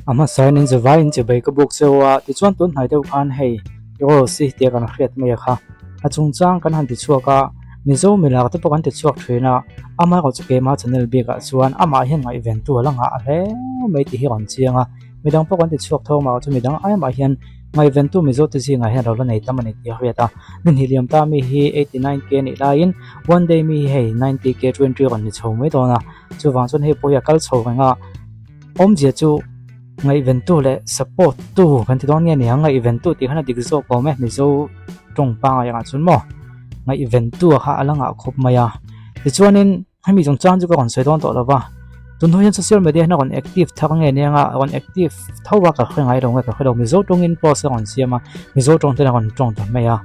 A hmasa in in zavai in chibai ka buk cheu a, tichuan tun hnai deuh khan hei Rose hi tia kan hriat mai a kha. A chungchang kan han tichhuak a, Mizo milak te pawh kan tichhuak thin a, amaherawh chu keimah channel bikah chuan amah hian ngaihventu a la nghah hle mai tih hi a rawn chiang a, midang pawh kan tichhuak tho amaherawh chu midang aimah hian ngaihventu Mizo te zingah hian ro la nei tam a ni tih a hriat a, ni hnih liam ta mi hi 89K a nih laiin one day mi hi hei 90K 20 rawn ni chho mai dawn a, chuvang chuan hei pawh hi a kal chho reng a. Awmzia chu ngaihventu leh support tu kan ti dawn nge ni ang, ngaihventu tih khan a dik zawk awm e, Mizo tawng pangai ah chuan maw ngaihventu a kha a la ngah khawp mai a. Tichuanin hemi chungchang chu ka rawn sawi dawn tawh lo va, tun hnu hian social media hian a rawn active thar nge ni anga a rawn active tho a ka hre ngai lo nge ka hre lo, Mizo tawngin post a rawn siam a, Mizo tawng ten a rawn tawng ta mai a,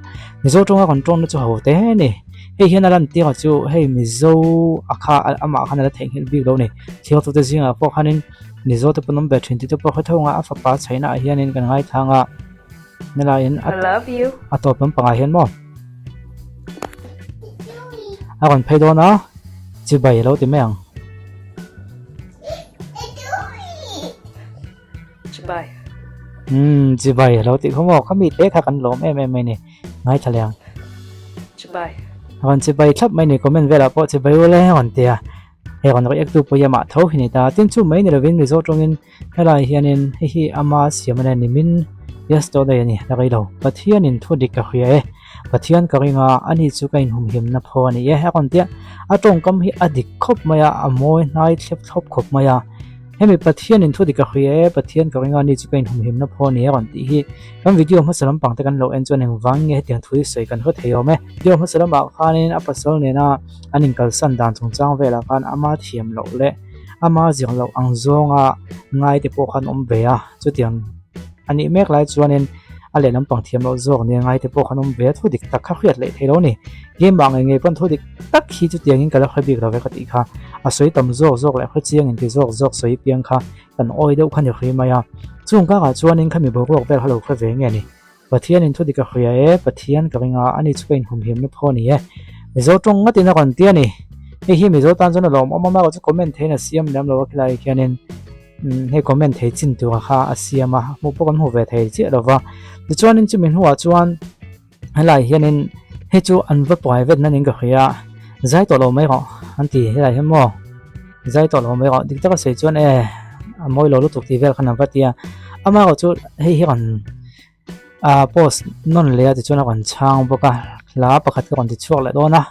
Mizo tawng a rawn tawng na chu ho te ni. Hei hian a lantir a chu hei Mizo a kha amah khan a la theihnghilh bik lo a ni. Thirtute zingah pawh khanin Mizo te pawn awm ve thin tih te pawh hre tho ang a, a fapa chhaihna ah hianin kan ngaithlang a, helaiin a tawp lampangah hian maw a rawn phei dawn a, chibai a lo ti mai ang. Chibai. Umm chibai a lo tih kha maw, khami te kha kan lawm em em mai ni, ngaithla leh ang. Chibai. Rawn chibai thlap mai ni, comment velah pawh chibai ule rawn ti a. Hei rawn react tu pawh hi amah tho hi ni ta. Tin chu mai ni lovin Mizo tawngin helai hianin hei hi ama siam a nia nimin yesterday a ni la rei lo. Pathianin thu dik ka hria e, Pathian ka ring a, ani chu ka inhumhimna phaw a ni e a rawn ti a. A tawngkam hi a dik khawp mai a, a mawi hnai thlep thlawp khawp mai a. Hemi Pathianin thu dik a hria e, Pathian ka ring a, ani chu ka inhumhimna phaw a ni e a rawn tih hi kan video hmasa lampang te kan lo en chuan engvang nge hetiang thu hi sawi kan hre thei awm e. Video hmasa lamah khanin a pasal nena an inkalsan dan chungchang velah khan ama thiam loh leh ama zir loh ang zawnga ngai te pawh khan awm ve a, chutiang a nih mek lai chuanin a lehlam pang thiam loh zawk nia ngai te pawh khan awm ve a, thu dik tak kha hriat leh theih lo a ni. Keimah ngei ngei pawn thu dik tak hi chutiangin ka la hre bik lo ve ka tih kha a sawi tam zawk zawk leh hre chiang inti zawk zawk sawi piang kha kan awi deuh kha ni hri mai a, chung kakah chuanin khami boruak vel kha lo hre ve nge ni. Pathianin thu dik a hria e, Pathian ka ring a, ani chu ka inhumhimna phaw a ni e. Mizo tawng ngatin a rawn ti a ni. Hei hi Mizo tan chuan a lawmawm a, amaherawhchu comment theiin a siam lem lo a khilaiah khianin hei comment thei chin tura kha a siam a, hmuh pawh kan hmu ve thei chiah lo va. Tichuanin chumi hnuah chuan helaiah hianin hei chu an va private na niin ka hria a, zai tawh lo mai rawh an ti helaiah hian maw zai tawh lo mai rawh dik taka sawi chuan e a mawi lo lutuk tih vel khan an va ti a, amaherawhchu hei hi rawn ah post nawn leh a tichuan a rawn chhang bawk a hla pakhat ka rawn ti chhuak leh dawn a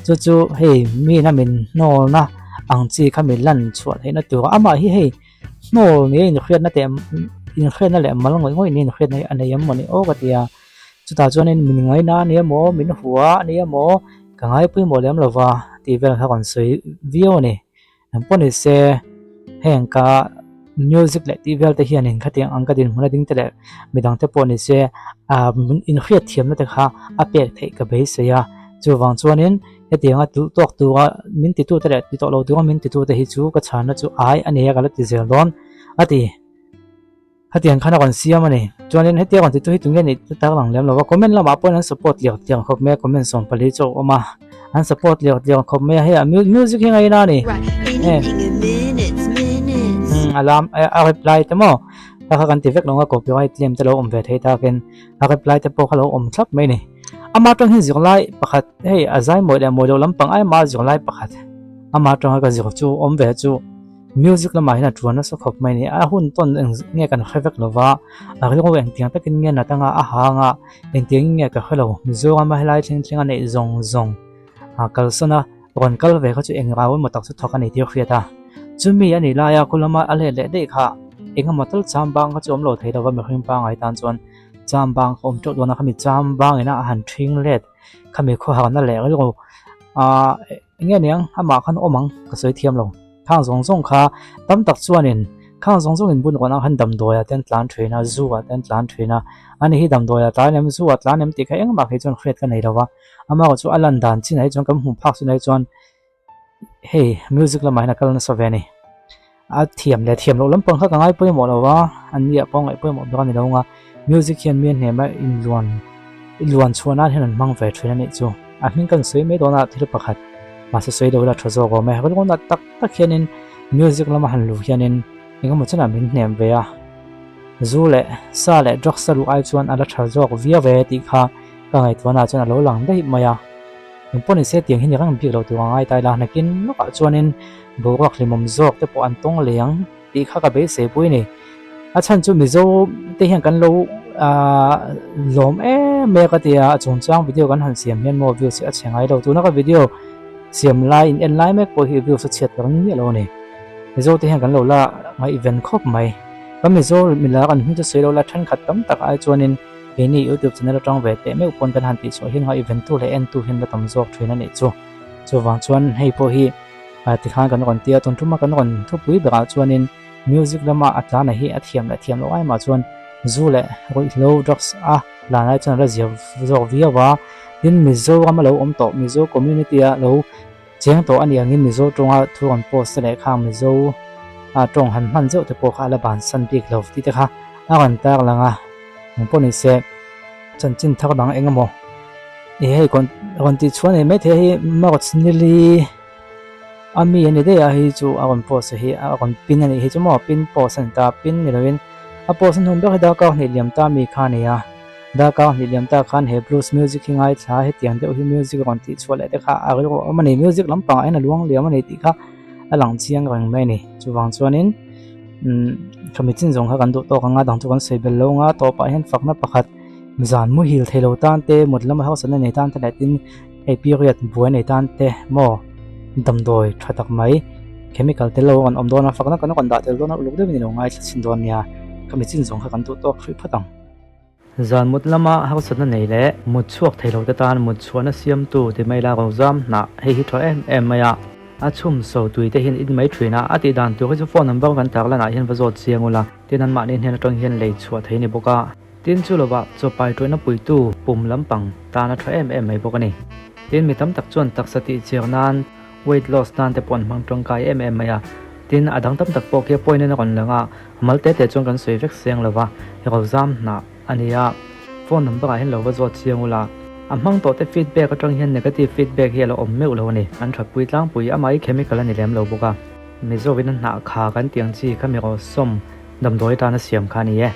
chu chu hei mi ina min hnawl na ang chi kha mi lan chhuah theih na tur amah hi hei hnawl ni a inhriatna teh inhriatna leh mal ngawih ngawih ni inhriatna hi a nei em mawni aw ka ti a chutah chuanin min ngaina a ni emaw min hua a ni emaw ka ngai pawimawh lem lova tih vel kha rawn sawi viau a ni. Eng pawh ni se heng ka music leh tih vel te hianin khatiang ang ka dinhmun a ding te leh midang te pawh ni se ah inhriat thiamna te kha a pek theih ka beisei a chuvang chuanin hetianga duh tawk tura min titu te leh ti tawh lo tura min titu te hi chu ka chhanna chu ai a ni a ka la ti zel dawn a ti. Hetiang khan a rawn siam a ni. Chuanin hetia rawn titu hi tunge nih te tak lang lem lo va, comment lamah pawhin an support liak liak khawp mai a, comment 14 chu a awm a, an support liak liak khawp mai a, hei a music hi ngaina a ni. A lam a reply te maw kha kha kan ti vek lo a copyright claim te lo awm ve thei takin a reply te pawh kha lo awm thlap mai a ni. Ama atang hian zirlai pakhat hei a zai mawi leh mawi loh lampang aima zirlai pakhat ama atanga ka zir chu awm ve chu. Music lamah hian a tuan nasa khawp mai a ni. A hun tawn eng nge kan hre vek lo va, a rilru engtiang takin nge nat anga a hang a, engtiangin nge ka hre lo. Mizoram a helai thleng thleng a neih zawng zawng a kalsan a, rawn kal ve kha chu eng rau emaw tak chu thawk a ni tih a hriat a. Chumi a nih laia khu lama a let leh daih kha eng emaw tal cham bang kha chu awm lo thei lo va, mihring pangngai tan chuan cham bang kha awm teuh dawn a, khami cham bangin a han ṭhing let khami khawharna leh rilru ah Eng nge niang amah khan awm ang ka sawi thiam lo. Khang zawng zawng kha tam tak chuanin khang zawng zawngin bun rawn ang khan damdawiah te an tlan thin a, zu ah te an tlan thin a, ani hi damdawiah tlan em zu ah tlan em tih kha engmah khi chuan hriat ka nei lo va, amaherawh chu a lan dan chinah hi chuan kan hmuh phak chinah hi chuan hei music lamah hian a kal nasa ve a ni. A thiam leh thiam loh lampang kha ka ngai pawimawh lo va, an nia pawh ngaih pawimawh bawk a ni lo ang a, music hian mi a hnem a inluan inluan chhuah nan hian an hmang ve thin a nih chu. A hming kan sawi mai dawn a thil pakhat mahse sawi lo ila tha zawk awm e, rilru nat tak tak hianin music lama han luh hianin engemaw chenah min hnem ve a. Zu leh sa leh drugs a luh ai chuan a la tha zawk viau ve tih kha ka ngaihtuahna ah chuan a lo lang daih mai a. Eng pawh nise tiang hi ni reng bik lo tur a ngai ta ila, nakin lawkah chuanin boruak hlimawm zawk te pawh an tawng leh ang tih kha ka beisei pui a ni. A chhan chu Mizo te hian kan lo aah lawm em mai a ka ti a, a chungchang video kan han siam hian maw views hi a chhe ngai lo. Tuna ka video siam lai in en lai mek pawh hi views a chhiat reng miah lo a ni. Mizo te hian kan lo la ngaihven khawp mai. Kan Mizo mila kan hming chu sawi lo la thenkhat tam tak ai chuanin keini YouTube channel atang ve teh meuh pawn kan han tih chhuah hian ngaih ventu leh entu hian la tam zawk thin a nih chu. Chuvang chuan hei pawh hi tikhan kan rawn tia tun tuma kan rawn thupui berah chuanin music lama a tlana hi a thiam leh thiam loh ai mah chuan zu leh ruihhlo drugs a lan ai chuan a la zia zawk viau a. Tin Mizoram a lo awm tawh Mizo community a lo Chiang tawh a ni angin Mizo tawnga thu rawn post te leh khang Mizo tawng han hman zeuh te pawh kha a la bansan bik lo tih te kha a rawn tar lang a, eng pawh ni se chanchin thar dang eng emaw i hei rawn tih chhuah nei maithei hi March nili a mi a ni daih a hei chu a rawn post hi a rawn pin a nih hi chu maw pin post a ni ta pin ni lovin a post a hnung ber hi darkar hnih liam ta mi kha a ni a. Darkar hnih liam ta khan he blues music hi ngaithla hetiang deuh hi music rawn tih chhuah leh te kha a rilru awm a ni music lampangah hian a luang liam a ni tih kha a lang chiang reng mai a ni chuvang chuanin umm khami chin zawng kha kan duh tawk anga dang chu kan sawi belh lo anga tawpah hian fakna pakhat zan muhil thei lo tan te mut lama hausatna nei tan te leh tin hei period buai nei tan te maw damdawi tha tak mai chemical tel lo a rawn awm dawn a fakna kan rawn dah tel dawn a uluk deuhin i lo ngaithla chhin dawn nia khami chin zawng kha kan duh tawk hrih phawt ang. Zan mut lama harsatna nei leh mut chhuak thei lo te tan mut chhuahna siamtu ti mai la rozam hnah hei hi tha em em mai a. A chhum so tui te hian in mai thin a, a tih dan tur hi chu phone number kan tar lanah hian va zawt chiang ula, tin anmahni hnen atang hian lei chhuah thei a ni bawk a. Tin chu lovah chawpai tawihna puitu pum lampang tan a tha em em mai bawk a ni. Tin mi tam tak chuan taksa tih chiar nan weight loss nan te pawh an hmang tangkai em em mai a. Tin a dang tam tak pawh khi a point in a rawn lang a. A mal te te chuan kan sawi vek seng lo va, rozam hnah a ni a, phone number ah hian lo va zawt chiang ula, a hmang tawh te feedback atang hian negative feedback hi a lo awm meuh lo a ni, an thatpui tlangpui, amah hi chemical a ni lem lo bawk a. Mizo in a hnah kha kan tih ang chi kha mi rawh sawm damdawi atana siam kha a ni e.